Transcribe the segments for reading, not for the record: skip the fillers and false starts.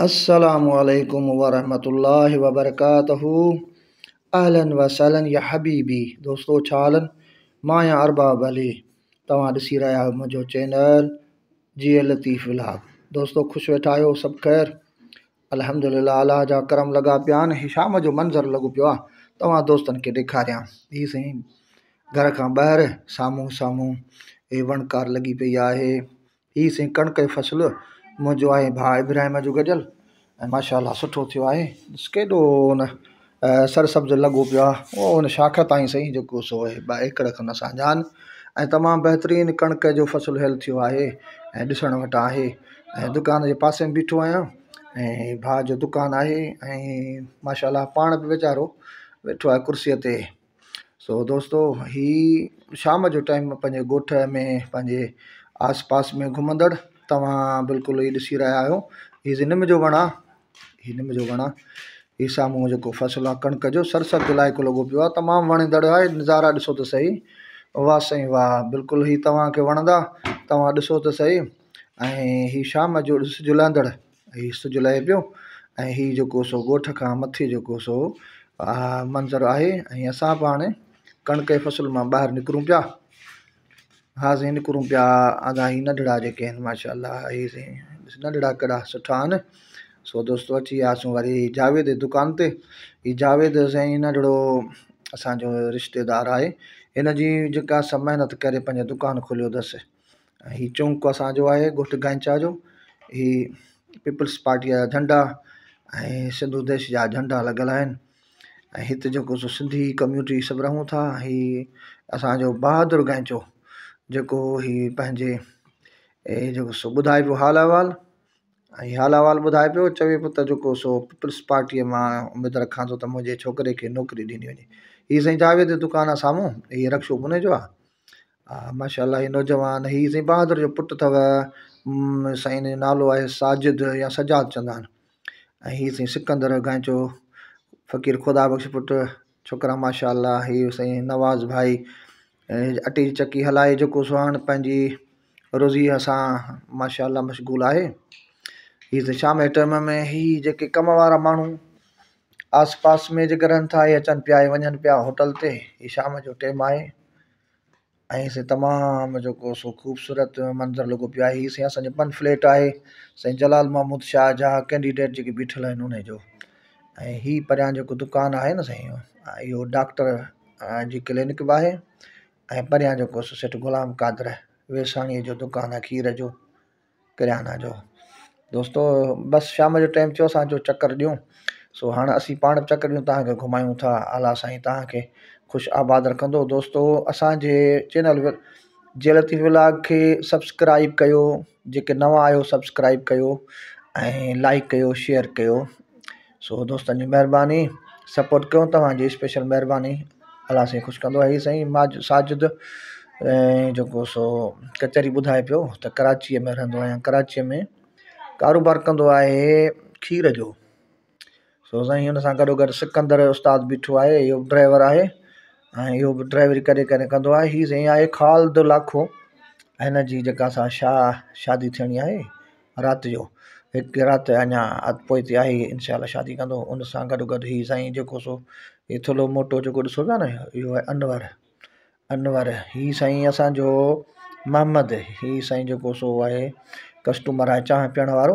السلام عليڪم ورحمة الله وبرڪاته اهلا وسهلا يا حبيبي دوستو ڇا حال آهن؟ مان آهيان ارباب علي توهان ڏسي رهيا آهيو منهنجو چينل جي لطيف ولاگ دوستو خوش ويٺا آهيو سڀ خير الحمدلله الله جا ڪرم لڳا پيا آهن هي شام جو منظر لڳو پيو آهي توهان دوستن کي ڏيکاريان هي سائين گهر کان ٻاهر سامهون سامهون هي وڻڪار لڳي پئي آهي هي سائين ڪڻڪ جو فصل منهنجو آهي ڀاء ابراهيم جو گڏيل ۽ ماشاء الله سٺو ٿيو آهي ڏس ڪيڏو نه سرسبز لڳو پيو آهي او ان شاخ تائين سائين جيڪو سو آهي ٻه ايڪڙ کن اسان جا آهن ۽ تمام بهترين ڪڻڪ جو فصل هيل ٿيو آهي ۽ ڏسڻ وٽان آهي ۽ دڪان جي پاسي ۾ بيٺو آهيان ۽ ڀاء جو دڪان آهي ۽ ماشاء الله پاڻ به ويچارو ويٺو آهي ڪرسيء تي. سو دوستو هي شام جو ٽائيم پنهنجي ڳوٺ ۾ پنهنجي آس پاس ۾ گهمندڙ توهان بلڪل هي ڏسي رهيا آهيو هي نم جو وڻ آهي هي نم جو وڻ آهي هي سامهون جيڪو فصل آهي ڪڻڪ جو سرسبز علائقو لڳو پيو آهي تمام وڻندڙ آهي نظارا ڏسو ته سهي واهه سائين واهه بلڪل هي توهان کي وڻندا توهان ڏسو ته سهي ۽ هي شام جو سج لهندڙ هي سج لهي پيو ۽ هي جيڪو سو ڳوٺ کان مٿي جيڪو سو منظر آهي ۽ اسان به هاڻي ڪڻڪ جي فصل مان ٻاهر نڪرون پيا ها سائين نڪرون پيا ادا هي ننڍڙا جيڪي آهن ماشاء الله هي سائين ننڍڙا ڪهڙا سٺا آهن سو دوستو اچي وياسون وري جاويد جي دڪان تي هي جاويد سائين ننڍڙو اسانجو رشتيدار آهي هن جي جيڪا سا محنت ڪري پنهنجو دڪان کوليو اٿس ۽ هي چونڪ اسان جو آهي ڳوٺ گائنچا جو هي پيپلز پارٽيء جا جهنڊا ۽ سنڌو ديش جا جهنڊا لڳل آهن ۽ هت جيڪو سو سنڌي ڪميونٽي سڀ رهون ٿا هي اسانجو بهادر گائنچو جيڪو هي پنهنجي جيڪو سو ٻڌائي پيو حال احوال ۽ حال احوال ٻڌائي پيو چوي پيو ته جيڪو سو پيپلز پارٽيء مان اميد رکان ٿو ته منهنجي ڇوڪري کي نوڪري ڏني وڃي هي سائين جاويد جو دڪان آهي سامهون هي رڪشو به ان جو آهي ماشاء الله هي نوجوان هي سائين بهادر جو پٽ اٿو سائين هن جو نالو آهي ساجد يا سجاد چوندا آهن ۽ هي سائين سڪندر گائنچو فقير خدا بخش پٽ ڇوڪرا ماشاء الله هي سائين نواز ڀائي اٽي جي چڪي هلائي جيڪو سو هاڻ پنهنجي روزي سان ماشاء الله مشغول آهي هي ته شام جي ٽيم ۾ هي جيڪي ڪم وارا ماڻهو آس پاس ۾ جيڪي رهن ٿا اهي اچن پيا وڃن پيا هوٽل تي هي شام جو ٽيم آهي ۽ سي تمام جيڪو سو خوبصورت منظر لڳو پيو آهي هي سائين اسانجو پمفليٽ آهي سائين جلال محمود شاهه جا ڪينڊيڊيٽ جيڪي بيٺل آهن انهي جو ۽ هي پريان جيڪو دڪان آهي نه سائين اهو ڊاڪٽر جي ڪلينڪ به آهي ۽ پريان جيڪو سو سيٺ غلام قادر ويساڻي جو دڪان آهي کير جو ڪريانا جو دوستو بس شام جو ٽائيم ٿيو اسان جو چڪر ڏيون سو هاڻ اسين پاڻ به چڪر ڏيون توهان کي گهمايون ٿا الله سائين توهان کي خوش آباد رکندو دوستو اسانجي چينل جي لطيف ولاگ کي سبسڪرائب ڪيو جيڪي نوان آهيو سبسڪرائب ڪيو ۽ لائڪ ڪيو شيئر ڪيو سو دوستن جي مهرباني سپورٽ ڪيو توهان جي اسپيشل مهرباني الله سائين خوش ڪندو هي سائين ساجد ۽ جيڪو سو ڪچهري ٻڌائي پيو ته ڪراچيء ۾ رهندو آهيان ڪراچيء ۾ ڪاروبار ڪندو آهي کير جو سو سائين هن سان گڏو گڏ سڪندر استاد بيٺو آهي اهو به ڊرائيور آهي ۽ اهو به ڊرائيوري ڪڏهن ڪڏهن ڪندو آهي هي سائين آهي خالد لاکو هن جي جيڪا سا شاهه شادي ٿيڻي آهي رات جو هڪ رات اڃا پوئتي آهي انشاء الله شادي ڪندو ان سان گڏو گڏ هي سائين جيڪو سو هي ٿلهو موٽو جيڪو ڏسو پيا نه اهو آهي انور انور هي سائين اسانجو محمد هي سائين جيڪو سو آهي ڪسٽمر آهي چانهه پيئڻ وارو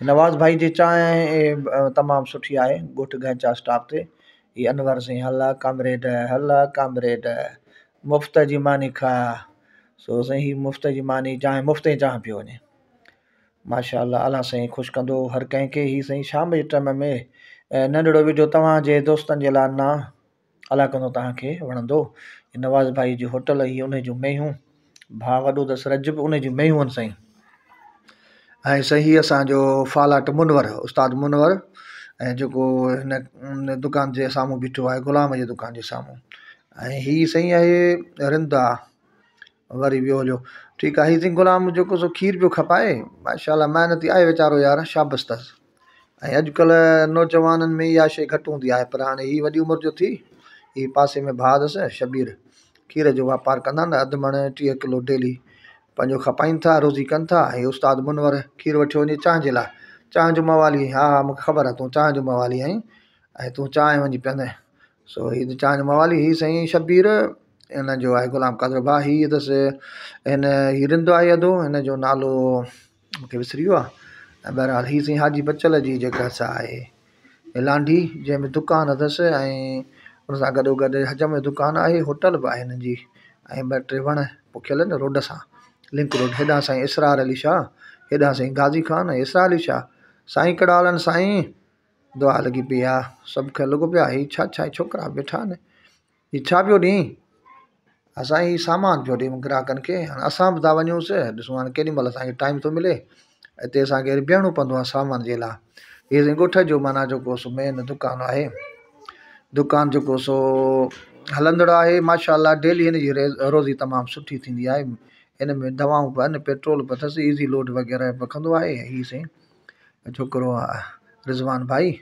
نواز ڀائي جي چانهه تمام سٺي آهي ڳوٺ گهنچا اسٽاپ تي هي انور سائين هلا ڪامريڊ هلا ڪامريڊ مفت جي ماني کاء سو سائين هي مفت جي ماني چانهه مفت جي چانهه پيو وڃي ماشاء الله الله سائين خوش ڪندو هر ڪنهن کي هي سائين شام جي ٽيم ۾ ننڍڙو وڊيو توهان جي دوستن جي لاء نه الله ڪندو توهان کي وڻندو نواز ڀائي جي هوٽل هي ان جون مينهون ڀاء وڏو اٿس رجب ان جون مينهون آهن سائين ۽ سائين هي اسانجو فالاٽ منور استاد منور ۽ جيڪو هن دڪان جي سامهون بيٺو آهي غلام جي دڪان جي سامهون ۽ هي سائين آهي رندا وري ويو هليو ٺيڪ آهي هي سائين غلام جيڪو سو کير پيو کپائي ماشاء الله محنتي آهي ويچارو يار شابس اٿس ۽ اڄڪلهه نوجوانن ۾ اها شيء گهٽ هوندي آهي پر هاڻي هي وڏي عمر جو ٿي هي پاسي ۾ ڀاء اٿس شبير کير جو واپار ڪندا آهن اڌ مڻ 30 ڪلو ڊيلي پنهنجو کپائين ٿا روزي ڪن ٿا ۽ استاد منور کير وٺيو وڃي چانهه جي لاء چانهه جو موالي ها ها مونکي خبر آهي تون چانهه جو موالي آهين ۽ تون چانهه وڃي پيئندين سو هي ته چانهه جو موالي هي سائين شبير ان جو آهي غلام قادر ڀاء هي اٿس هن هي رند آهي ادو هن جو نالو مونکي وسري ويو آهي ۽ بهرحال هي سائين حاجي بچل جي جيڪا سا آهي لانڍي جنهن ۾ دڪان اٿس ۽ ان سان گڏو گڏ حجم جو دڪان آهي هوٽل به آهي هنن جي ۽ ٻه ٽي وڻ پوکيل آهن روڊ سان لنڪ روڊ هيڏانهن سائين اسرار علي شاهه هيڏانهن سائين غازي خان ۽ اسرار علي شاهه سائين ڪهڙا حال آهن سائين دعا لڳي پئي آهي سڀ کي لڳو پيو آهي هي ڇا ڇا ڇوڪرا ويٺا آهن هي ڇا پيو ڏئين؟ اسان هي سامان پيو ڏيون گراهڪن کي هاڻي اسان به ٿا وڃونس ڏسون هاڻي ڪيڏي مهل اسان کي ٽائيم ٿو ملي هتي اسان کي وري بيهڻو پوندو آهي سامان جي لاء هي سائين ڳوٺ جو معنيٰ جيڪو سو مين دڪان آهي دڪان جيڪو سو هلندڙ آهي ماشاء الله ڊيلي هن جي روزي تمام سٺي ٿيندي آهي هن ۾ دوائون به آهن پيٽرول به اٿس ايزي لوڊ وغيره به رکندو آهي هي سائين ڇوڪرو آهي رضوان ڀائي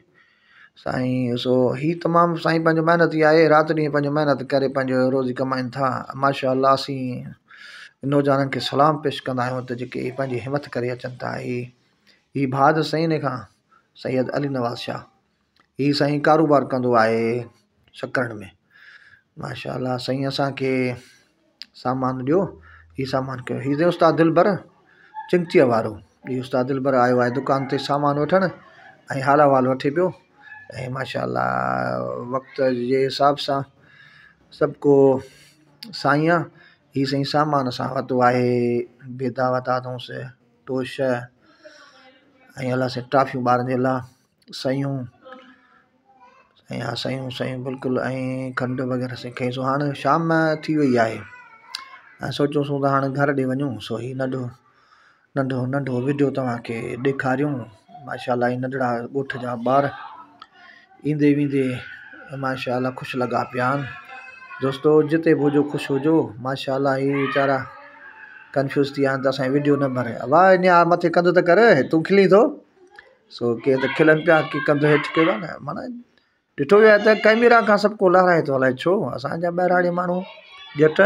سائين سو هي تمام سائين پنهنجو محنتي آهي رات ڏينهن پنهنجو محنت ڪري پنهنجو روزي ڪمائين ٿا ماشاء الله اسين نوجوانن کي سلام پيش ڪندا آهيون ته جيڪي پنهنجي همت ڪري اچن ٿا هي هي ڀاء ته سائين ان کان سيد علي نواز شاهه هي سائين ڪاروبار ڪندو آهي سڪرنڊ ۾ ماشاء الله سائين اسانکي سامان ڏيو هي سامان ڪيو هي ته استاد دلبر چنگچيء وارو هي استاد دلبر آيو آهي دڪان تي سامان وٺڻ ۽ حال احوال وٺي پيو ۽ ماشاء الله وقت جي حساب سان سڀ ڪو سائين آ هي سائين سامان اسان ورتو آهي بيدا ورتا اٿئونس توش ۽ الله سائين ٽافيون ٻارن جي لاء سيون ۽ ها سيون سيون بلڪل ۽ کنڊ وغيره سائين کنئيسون هاڻي شام ٿي وئي آهي ۽ سوچيوسون ته هاڻي گهر ڏي وڃون سو هي ننڍو ننڍو ننڍو وڊيو توهان کي ڏيکاريون ماشاء الله هي ننڍڙا ڳوٺ جا ٻار ايندي ويندي ماشاء الله خوش لڳا پيا آهن دوستو جتي به هجو خوش هجو ماشاء الله هي ويچارا ڪنفيوز ٿي ويا آهن ته اسانجي وڊيو نه ڀري واهه نيا مٿي ڪنڌ ته ڪر تون کلين ٿو سو ڪي ته کلن پيا ڪي ڪنڌ هيٺ ڪيو آهي نه معنيٰ ڏٺو ويو آهي ته ڪئميرا کان سڀ ڪو لهرائي ٿو الائي ڇو اسانجا ٻهراڙي ماڻهو ڄٽ.